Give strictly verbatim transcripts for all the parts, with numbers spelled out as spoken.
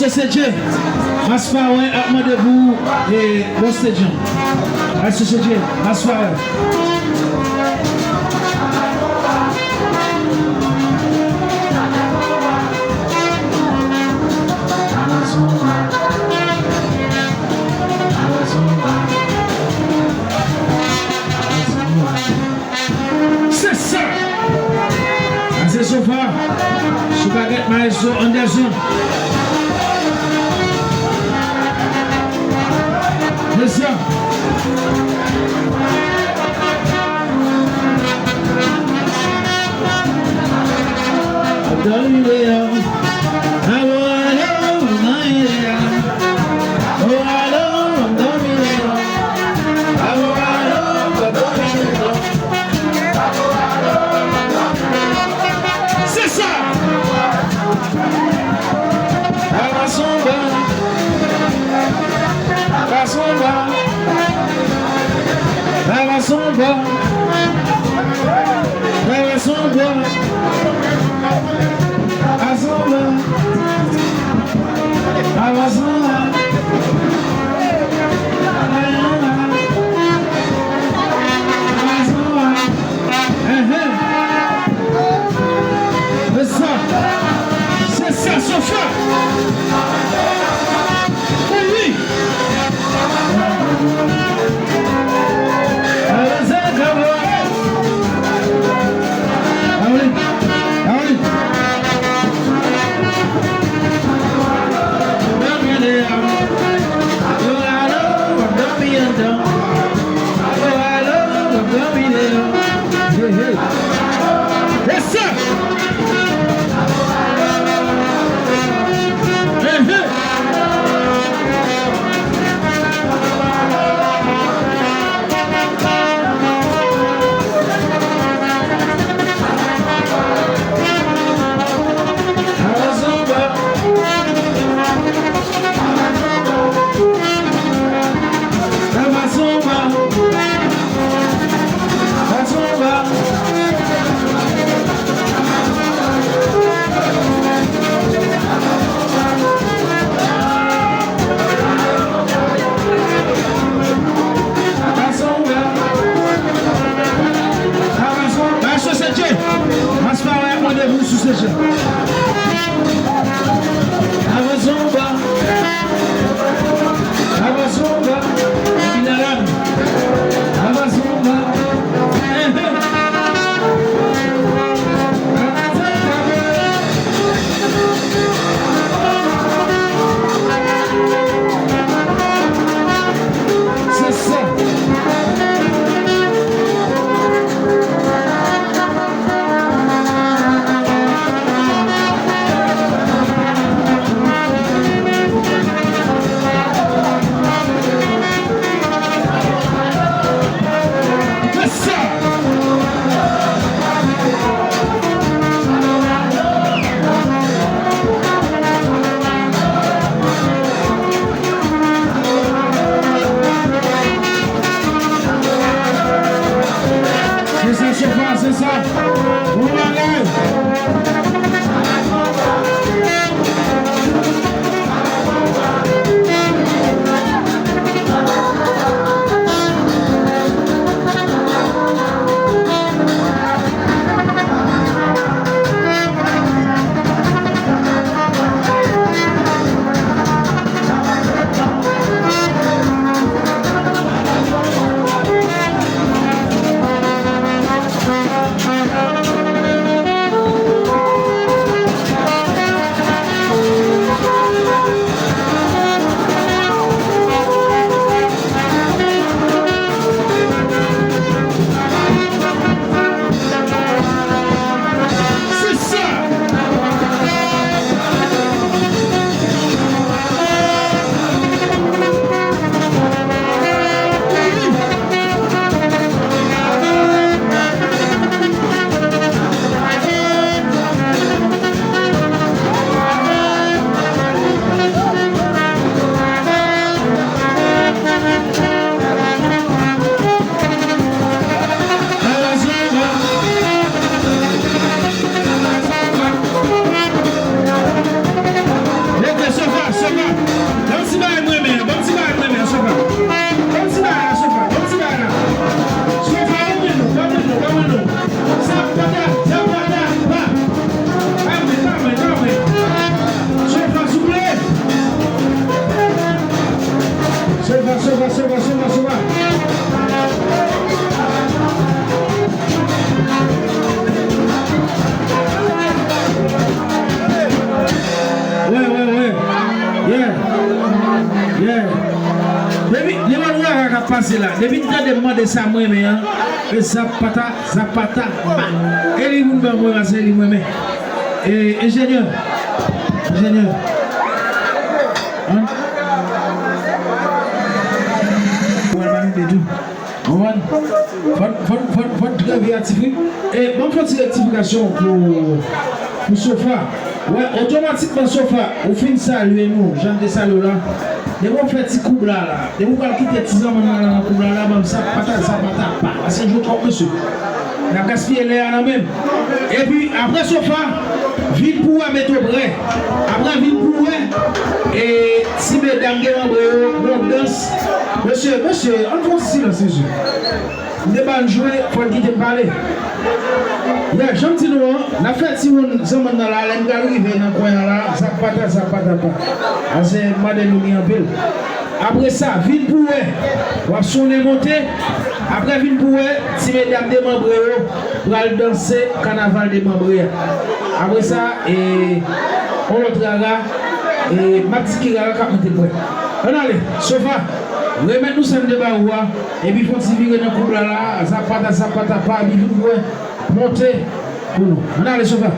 Sosye Dje, Masfawè ap mande pou ou, e, Bòs Tedjan. Ay, Sosye Dje, Masfawè. Se sa! Pase sofa sou bagèt Maestro Anderson. Se sa! Alo, alo, alo, alo, alo, alo. Se sa! Avanse anba! Avanse anba! Avanse anba! Avanse anba! Avanse anba! Avanse anba! Enhen. Se sa. Se sa, sofa. Wi. Avanse, gabo. Avanse. Avanse. Dòmi anndan. Yo alo, dòmi anndan. Yo alo, dòmi deyò. Hey, hey. Yes, sir. Hey, hey. Maestro Sèdje, Masfawè ap mande pou sou Sèdje. Avanse anba. Avanse anba. Epi nan la. Avanse anba. Se sa. Se sa, sofa, se sa. Bon bagay. Pase la. Depi m tande m mande sa m renmen an, e zapata, zapata, pa. E li moun ban mwen, paske li m renmen. E, enjenyè, enjenyè. An? Ou wè l pa mete tou. Konprann? Fò n, fò n, fò n, fò n trè veyatif, wi. E ban m fè yon ti rektifikasyon pou, pou Sofa. Wè, otomatikman, Sofa, ou fin salye nou, jan n te salye w la. Depi w fè ti koub la, la, depi w pral kite ti zanmann nan nan koub la, la, ban m sa, pata, sa, pata, pa. Paske n jwe twòp, mesye. N ap gaspiye lè a nan men m. Epi, apre Sofa, vin pou wè, mete w prè. Apre, vin pou wè, e, ti medam gen manbre yo, bon dans. Mesye, mesye, ann fè yon ti silans, mesye. M te ba n jwe, fò n kite m pale. Yè, jan m di nou an, n ap fè ti wonn zanmann nan la, lè n pral rive nan kwen an la, zapata, zapata, pa. Ase, m mande nou li anpil. Apre sa, vin pou wè, w ap sonnen monte. Apre, vin pou wè, ti medam demanbre yo pral danse kanaval demanbre a. Apre sa, e, on lòt rara, e, m ap di ki rara k ap monte l prè. Ann ale, Sofa, remèt nou sa n te ba ou a. Epi fè yon ti vire nan koub la la, zapata, zapata, pa, epi vin pou wè, monte pou nou. Ann ale, Sofa.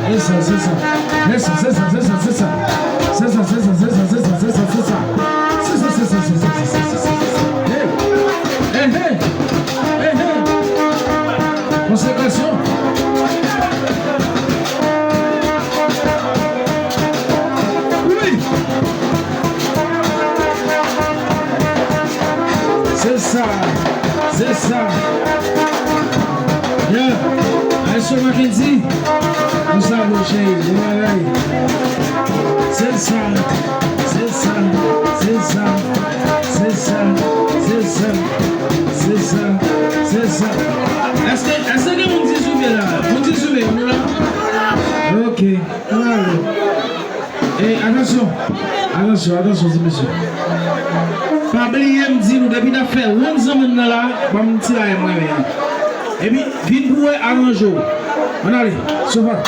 Se sa, se sa. Se sa, se sa, se sa, se sa. Se sa, se sa, se sa, se sa, se sa, se sa. Se sa, se sa, se sa, se sa, se sa, se sa. Hey! Hey, hey! Hey, hey! Konsekrasyon. Wi! Se sa, se sa. Yeah. Ay, so Mackenzie. Nou sa vle, cheri. Bon bagay. Se sa, se sa, se sa, se sa, se sa, se sa, se sa. Èske, èske gen moun Ti Soume la? Moun Ti Soume, nou la? Ok. Ann ale. E, atansyon. Atansyon, atansyon, ti mesye. Pa bliye m di nou, depi n ap fè wonn zanmann nan la, ban m ti bagay mwen menm. Epi, vin pou wè aranje w. Ann ale, Sofa.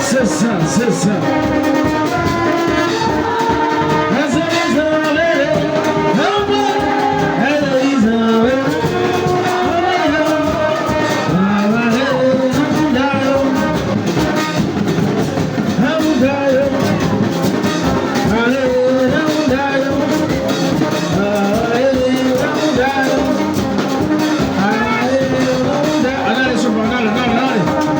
Se sa, se sa. Ann ale, Sofa, ann ale, ann ale, ann ale.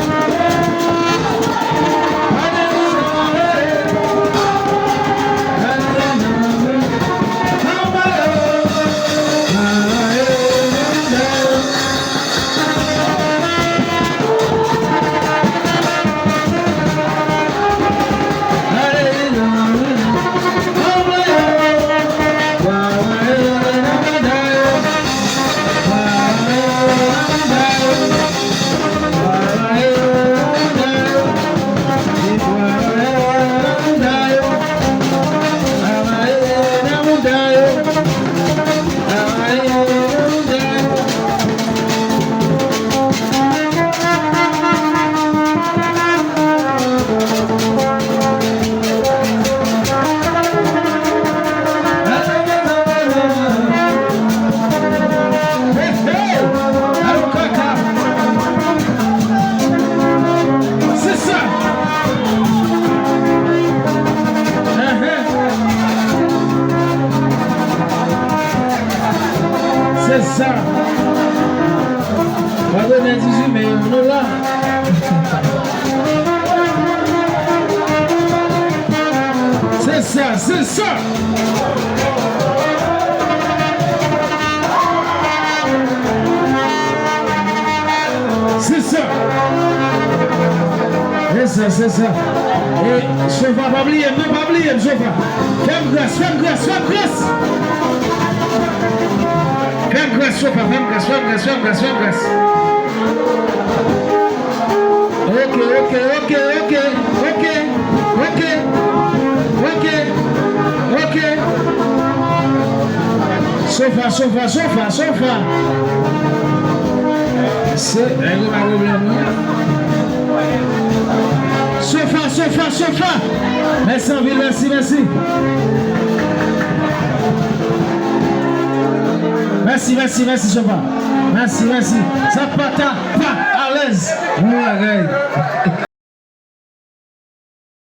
Sa, se sa. Se sa. Se sa, se sa. E, Sofa, pa bliye m, non, pa bliye m, Sofa. Fè m gras, fè m gras, fè m gras. Fè m gras, Sofa, fè m gras, fè m gras, fè m gras, fè m gras. Ok, ok, ok, ok, ok, ok, ok, ok. Sofa, Sofa, Sofa, Sofa. Se, e, nou pa pwoblèm, non. Sofa, Sofa, Sofa. Mèsi anpil, mèsi, mèsi. Mèsi, mèsi, mèsi, Sofa. Mèsi, mèsi. Sa pa ta, pa alèz. Bon bagay.